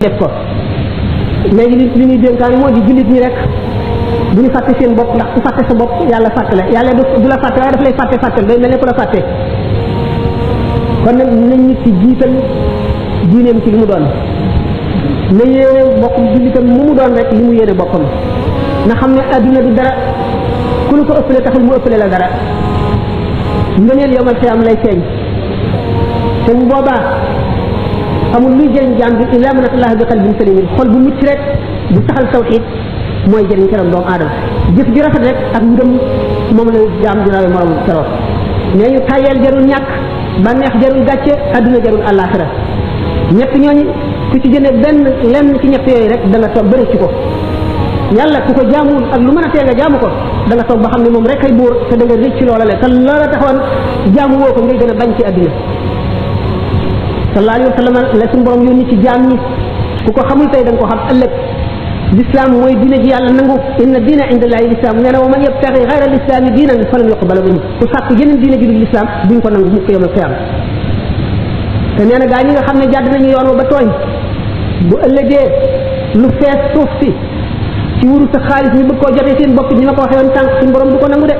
def ko léegi li ñuy dénkaan moo di jullit ñi rek bu ñu fàtte seen bopp ndax ku fàtte sa bopp yàlla fàtte la yàlla du la fàtte waaye daf lay fàtte day mel ne ku la fàtte kon nag nañ nit ci jiital diineem ci li mu doon na yéene bokkum jullitam mu doon rek li mu yéene boppam na xam ne adduna du dara ku lu ko ëppale taxul mu ëppale la dara ngëneel yomal xiyaam lay feeñ te bu boobaa amul luy jëriñ jaam bi illa man atallaha bi qalbin salim xol bu mucc rek bu saxal tawxiid mooy jëriñ keroog doomu aadama jëf ju rafet rek ak ngëm moom la jaam di rawe morom keroog nee ñu tàyyeel jarul ñàkk bànneex jarul gàcce adduna jarul àllaaxira ñett ñooñu ku ci jëne lenn ci ñett yooyu rek da nga toog bëri ci ko yàlla ku ko jaamuwul ak lu mën a tee nga jaamu ko da nga toog ba xam ne moom rek ay buur te da nga rëcc ci loola le te loola taxoon jaamu woo ko ngay gën a bañ ci adduna sallallahu alayhi wa sallam la suñu borom yónni ci jaam ñi ku ko xamul tey da nga ko xam ëllëg l'islam mooy diine ji yàlla nangu inna diina inda llahi l'islam nee na wa man yabtaxi xayra l'islami diinan falan yuqbala minhu ku sàkk yeneen diine ji dul l'islam duñ ko nangu mukk yawmal qiyaama te nee na gaa ñi nga xam ne jàdd nañu yoon wa ba tooñ bu ëllëgee lu fees suuf si ci wuru sa xaalis ñu bëgg koo jotee seen bopp ñi ma ko waxee woon tànk suñu borom du ko nangu de